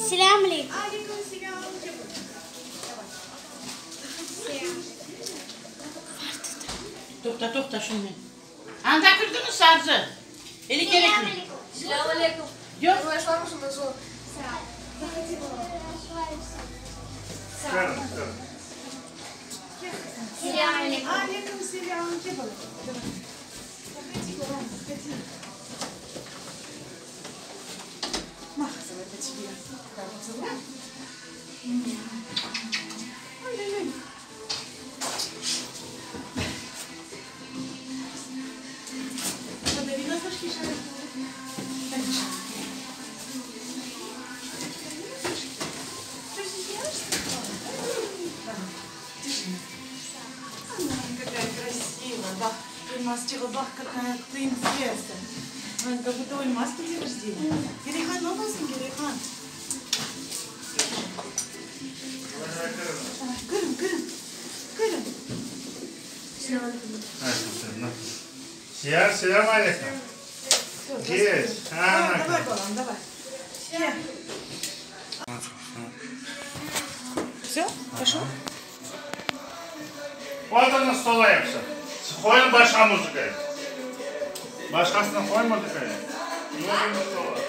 Selâm aleykum. Toqta, toqta, şimdi. Anda kirdiñiz, Arzı? Eli kerekmey. Selâm aleykum. Yoq. Siyar, selâm aleyküm. Keç. Oturıñ stola episi. Qoyıñ başqa muzıkayı. Başqasını qoy muzıkayı. Oturıñ stola.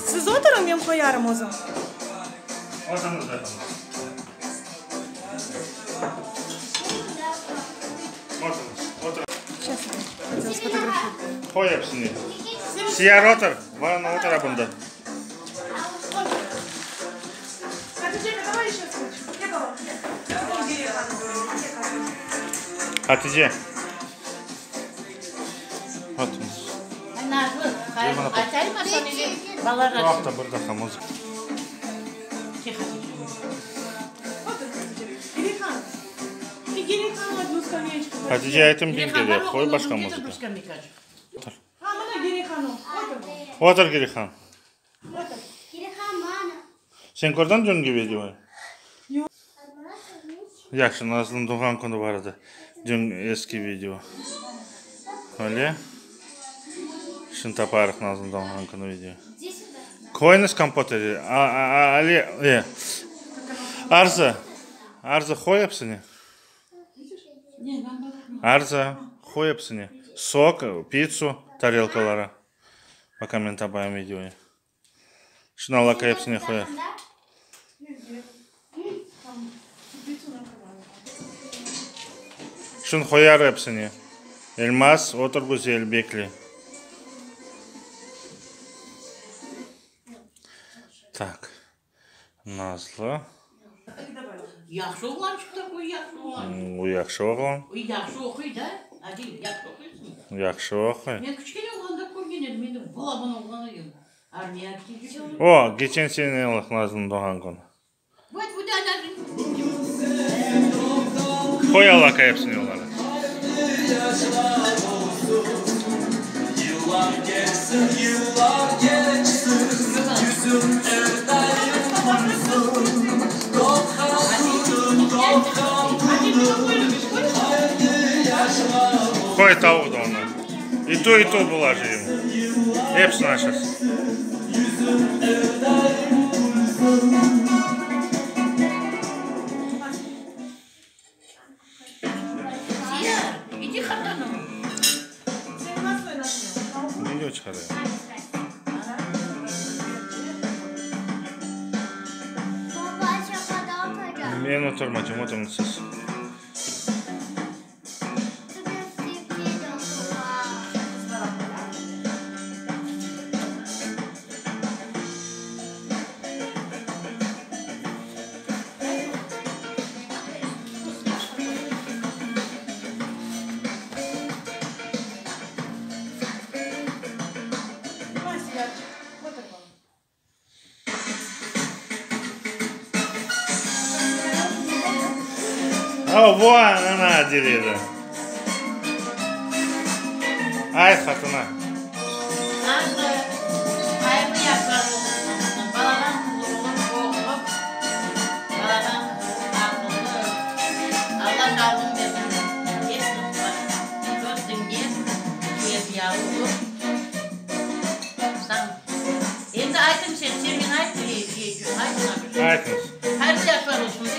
Siz oturıñ, men qoyarım özüm. Qoy epsini. Siyar otur. Bana otur bunda. Hatice. Oturıñız. Nazlı, aytayım Asan ile balalar. Toqta, bir daqqa muzıka. Hatice aytım kim kele, qoy başqa muzıka. Otur, Girihan. Sen kördiñ dünki videonı? Yahşı, Nazlınıñ doğğan künü bar edi. Dün eski video. Öyle. Şimdi taparıq Nazlınıñ doğğan künü video. Qoyıñız kompot Ali, e. Arzı, Arzı, qoy epsini. Arzı, qoy epsini. Sok, pitsu, tarelkalara. Пока men tapayım videoyı. Şunı alaka epsine qoyar. Şunı qoyar epsine. Elmaz, otur güzel, bekle. Tak. Nazlı. Yahşı oğlançıq da bu, yahşı oğlançıq. O yahşı oğlan. O yahşı oquy da, Adil, yahşı oquysıñ. Yahşı oquy. Men kiçkene olğanda körgen edim, endi balaban oğlan edim. Armiyağa ketecek. O, keçen sene Nazlınıñ doğğan künü. Вот, bu da Qoy alaka epsini olara. Qoy tavuq da onı. И ту, и ту bular ему. Epsini açasın. Men oturmaycam, oturıñ siz. O, ana, Adile de. Ayt, hatına. Nazlı, hayırlı yaşlar olsun. Balaban qızı olıp oqup, balaban qızı aqıllı, Alla sağlığın bersin. Pek çoq diñlep, terbiyalı olıp, Endi aytıñ sen, sen men ayt, ayt oña bir şey. Aytıñız. Hayırlı yaşlar olsun de.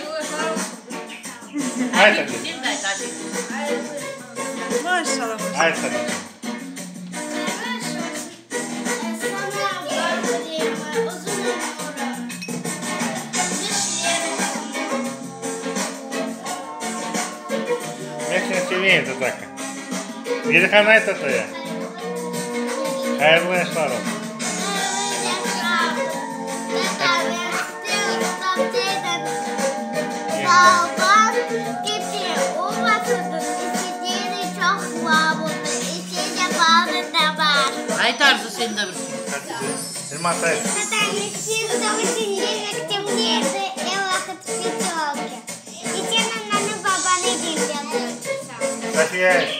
Ayt, Hatice, Hatice. sen de ayt, Hatice. Maşallah. Ayt, Hatice. Sana bağlayayım, uzun ömür, neşeler olsun. Men seni seveyim, tataka. Velihan, ayt tataya. Hayırlı yaşlar olsun. Tata, men isterim, Balaban kibi olmasın, istediğini çoq var oldu, içinde balı da bar. Ayt Arzı sen de bir şey. Hatice. Elmaz, ayt. Tata, men isterim, mektepte er vaqıt pyaterka. İçen ananı babanı diñlep Safiye, ayt.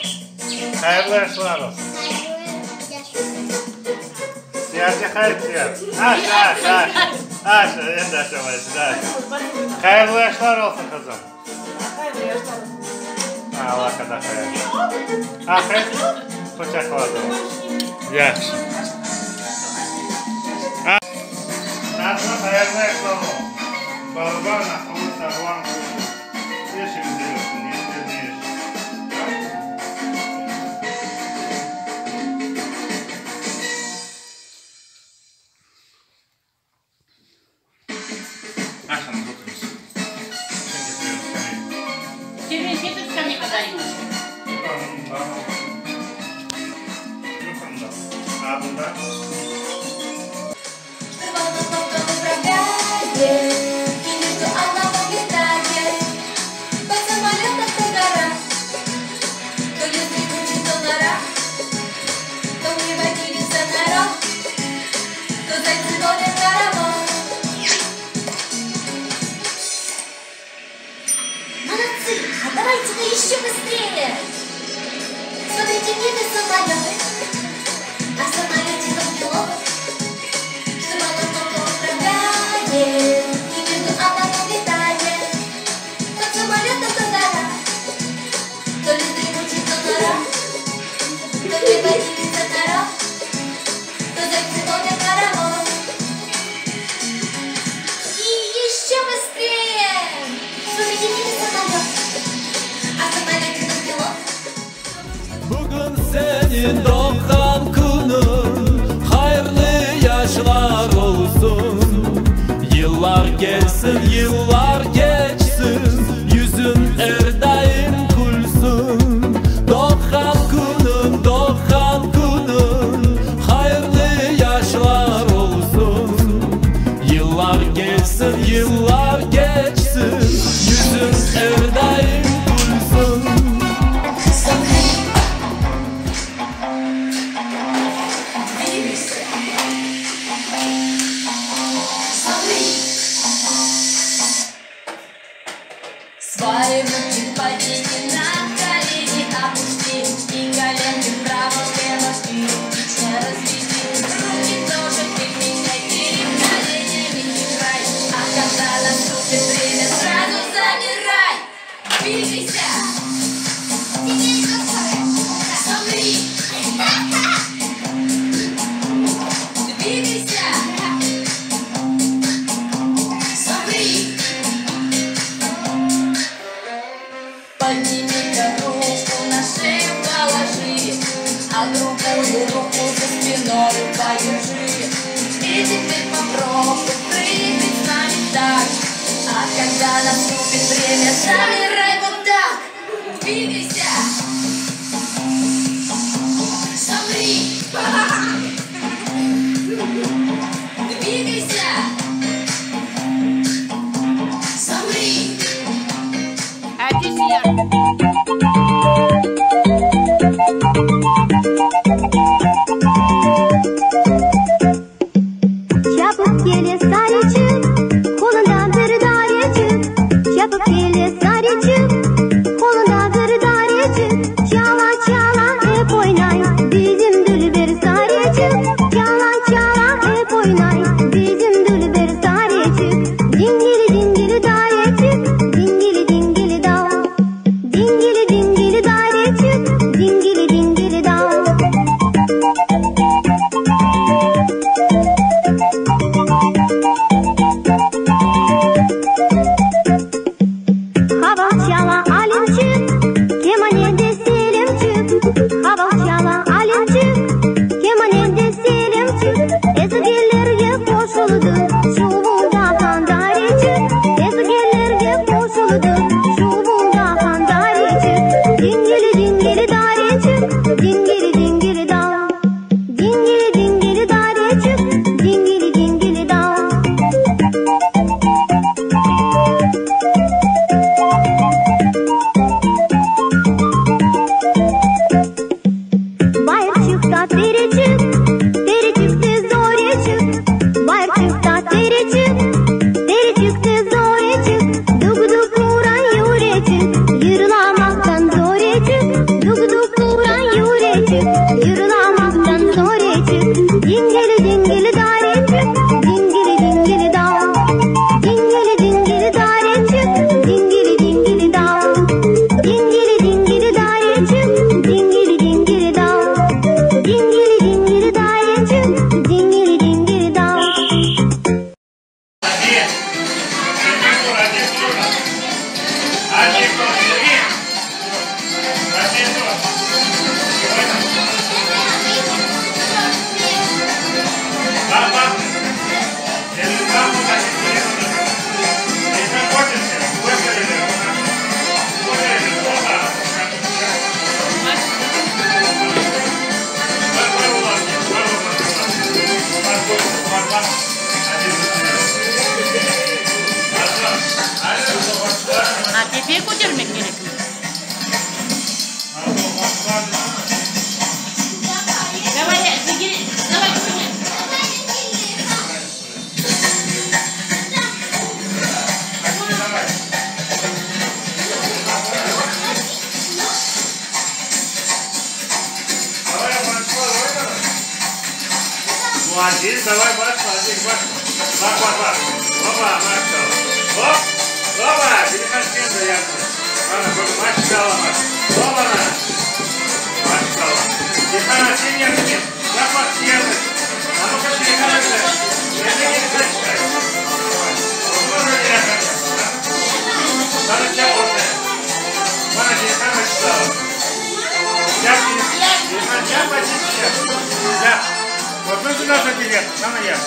Hayırlı yaşlar olsun. Siyarca hayır, Siyar. Aş, aş, aş. Aş, endi aşamaysın, aş. Hayırlı yaşlar olsun, qızım. Hayırlı yaşlar olsun. Alla qadar hayır. Ahır, quçaqladı. Yahşı. Nazlı, hayırlı yaşlar olsun. Balaban, aqıllı, sağlam qız. Er şey güzel olsun, niyetlerine eriş. Tamam mı? Aşañız, oturıñız. Sen getiriyorum, Sen getir skameyka dayım. Yukarıdan. Yukarıdan. Ha, bunda. Штурвалом ловко управляет, И между облаков летает. По самолетах то гора, То лес дремучий, то нора, То в небо дивится народ, То зайцы водят хоровод. Молодцы! А давайте-ка еще быстрее! Смотрите, в небе самолеты, а в самолетиках пилоты. Штурвалом ловко управляет, И между облаков летает. То самолетом, то гора, То лес дремучий, то нора, То в небо дивится народ, То зайцы водят хоровод. И еще быстрее! Смотрите, в небе самолет, а в самолетиках пилот. Bugün senin doğan künün Hayırlı yaşlar olsun Yıllar gelsin, yıllar geçsin Yüzün er daim külsün Doğan künün, doğan künün Hayırlı yaşlar olsun Yıllar gelsin, yıllar geçsin Yüzün er daim külsün Замри! Двигайся! Замри! Свои руки подними на колени, опусти и коленки вправо-влево ритмично разведи. Руки тоже применяй, перед коленями играй. А когда наступит время, сразу замирай. Двигайся! Замри! Двигайся! Замри! Подними-ка руку на шею положи, а другую руку за спиной подержи. И теперь попробуй прыгать с нами так. А когда наступит время. Замирай вот так, двигайся. Замри. Двигайся. Замри. Çapıp kele sarıçık, qolunda bir dareçik. Çapıp kele sarıçık, qolunda bir dareçik. Çala çala ep oynay bizim dülber sarıçık. Çala çala ep oynay bizim dülber sarıçık. Dingili dingili dareçik, dingili dingili dav. Dingili dingili dareçik, dingili dingili dav. Qaval çala Alimçik, kemanede Selimçik. Qaval çala Alimçik, kemanede Selimçik. Ezgilerge qoşuldı şuvuldağan dareçik. Ezgilerge qoşuldı şuvuldağan dareçik. Dingili dingili dareçik, dingili dingili dav. Dingili dingili dareçik, dingili dingili dav. Bayırçıqta tereçik, tereçikte zoreçik. Bayırçıqta tereçik, tereçikte zoreçik. Duk-duk uran yüreçik, yırlamaqtan zoreçik. Duk-duk uran yüreçik, yırlamaqtan zoreçik. Dingili dingili dareçik, dingili dingili dav. Dingili dingili dareçik, dingili dingili dav. Dingili dingili dareçik, dingili dingili dav. Dingili dingili dareçik, dingili dingili dav. Один. Один, один, один. Один, Bak bak. Elinden bu Elinden koyun. Ha, tepeye kötermek kerek. Давай, Зигири, давай, Ксения. Давай, başla, давай. Ну, Aziz, давай, başla, Aziz, başla. Bak, bak, bak. Опа, maşallah. Hop, опа, bir de yaptı. Bana bak, maşallah, bak. Опа, maşallah. Dilhana, sen yaptın. Bak, bak, sen yaptın. А ну-ка, Dilhana, sen de geri kaç. Sana çap ortaya. Bana Dilhana çıkalım. Yap, Dilhan, yap, Aziz, yap. Yap. Вот ну сюда заберет, sana yap.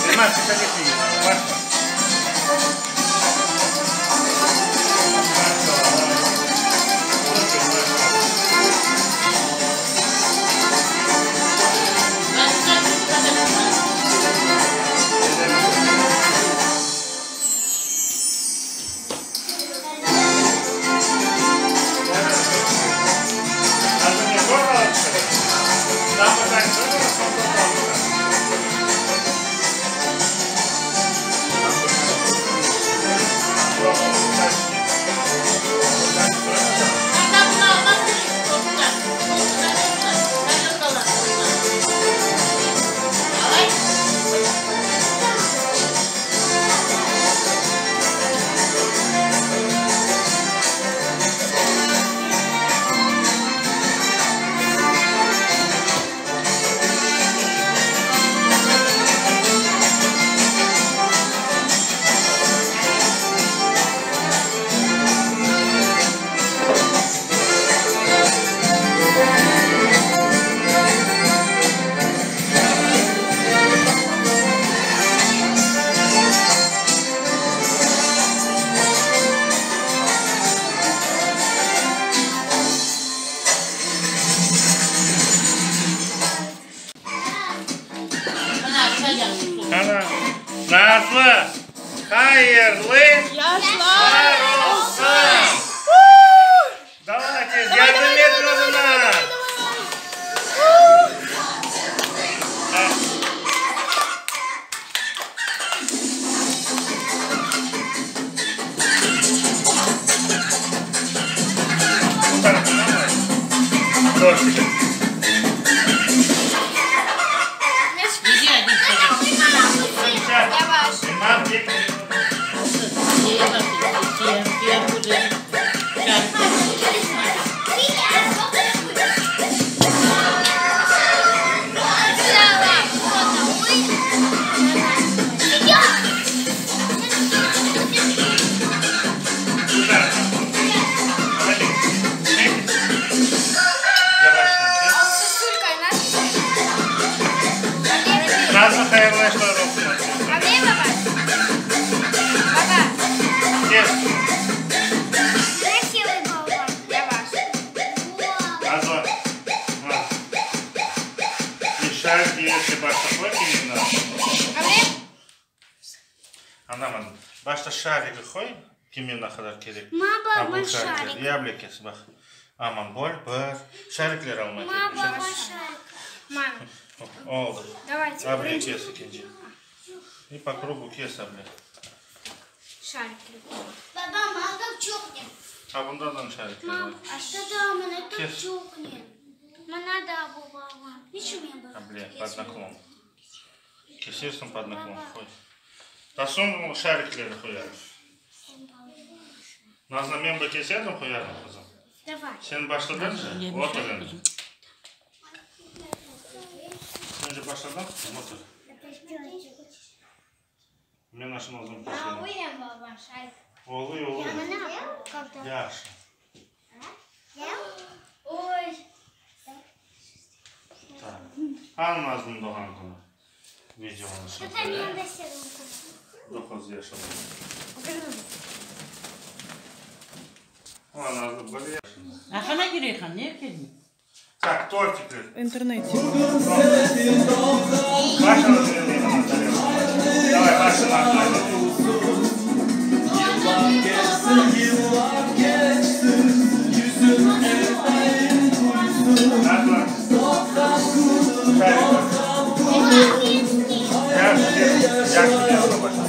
Dilhan, sen de Başla. Hayırlı Yaşlar olsun! Davayte, yardım et özüne! Bu tarafından mı? Tortik. Yedi hadi. Yavaş. İmam tek. Şeye bak. Şeye, şeye bu da. Bu taraftan. Hadi. Çek. Yavaştan çek. Nazlı hayırlı yaşlar olsun. Kes. Красивый баба. Nazlı. Ha. Bir şarkı yerse başta koy kimin Anlamadım. Başta şarikı koy. Kimin ne kadar kerek. Ma Ha, baba bu şarikler. şarik. Yablek kes bak. Aman bol bir. Şarikler almak Ma kerek. baba шарик. Мама, Oldu. давайте. Able kes ikinci. И по кругу kes able. Шарик. Baba, мама так чокнет. Ha bundan da şarikler var. Мам, а что там? Она так Kes. чокнет. Мана да, баба. Ничего не было. Able под наклон. Kesersin под наклон. Koy. Da soñ şarikleri qoyarım. Nazlı men de keserdim qoyarım qızım. Давай. Sen başladın mı? Otur endi. Sen же başladın qızım otur. Men aşın özüm keserim. Уильям baba шарик. Oluyor oluyor. Когда? Yahşı. Ой. Так. Al Nazlı'nın doğan günü. Videonu Это şimdi. не надо серым. 9 yaş oldu. O Nazlı böyle yaşında. Ahana giriyor ne erkeğin? Так, tortikler. В интернете. Başla Давай, başla. Yıllar geçsin, yıllar geçsin, yüzün her daim gülsün. Nazlı. Doğan günün, doğan günün, Yahşı, yahşı, yahşı başla.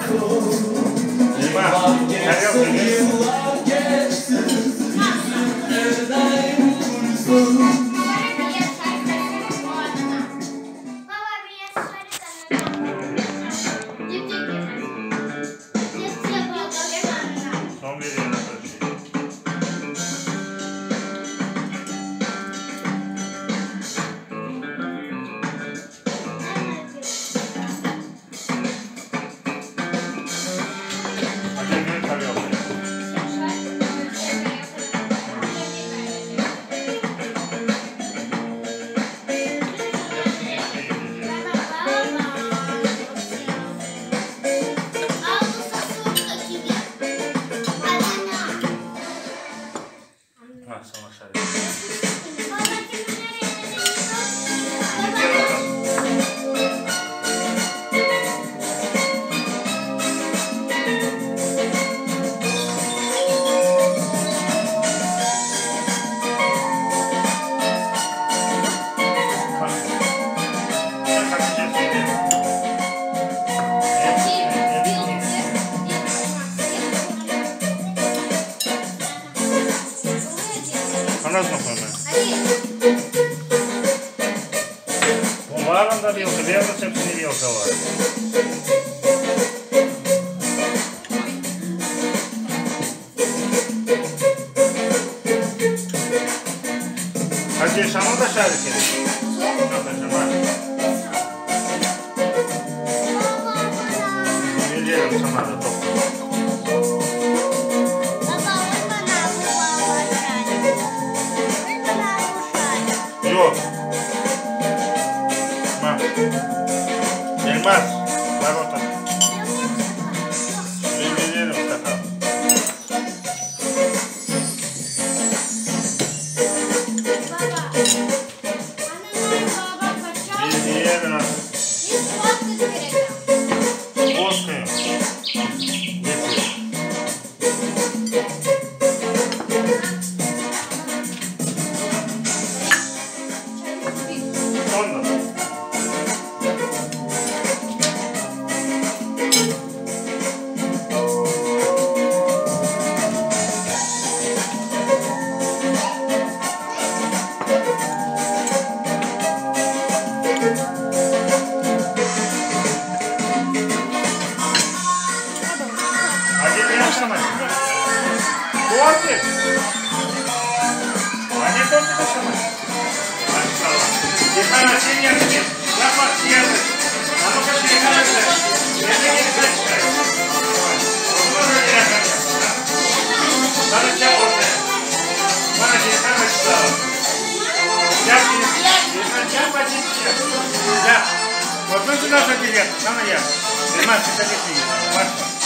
Yıllar geçsin, yıllar geçsin, yüzün her daim gülsün. Baba bir шарик. Son veriyorum tabii. Hadi bir tarıyorsun. Ha, sana şarkı. Gel bakalım. Bak. Sen kaçıncı söyleyeyim? Hepsini, hepsini. Anasını koyma. Bu var onda vilka, verdi hepsini vilka var. Hadi sana da şarkı gerek. Hadi bak. Veriyorum sana da top. Baba, bana bu baba şarkı. Bana bu şarkı. Yok. Bak. Elmas. Ворота. Veriyorum sakal. Baba. Baba, Veriyorum. Ne sport gerek. Bozkayım. Getir. Ondan. Acele yaşamay. Tortik. Anne tortik aşamay. Maşallah. Dilhana sen yardım et. Yapma, yardım et. А ну-ка, Dilhana, Dilhana, Sana çap ortaya. Bana Dilhana çıkaralım. Yap, Dilhana, yap, açık, yap. Yap. Вот ну сюда заберет, sana yap. Dilhana, ты садись, Başla.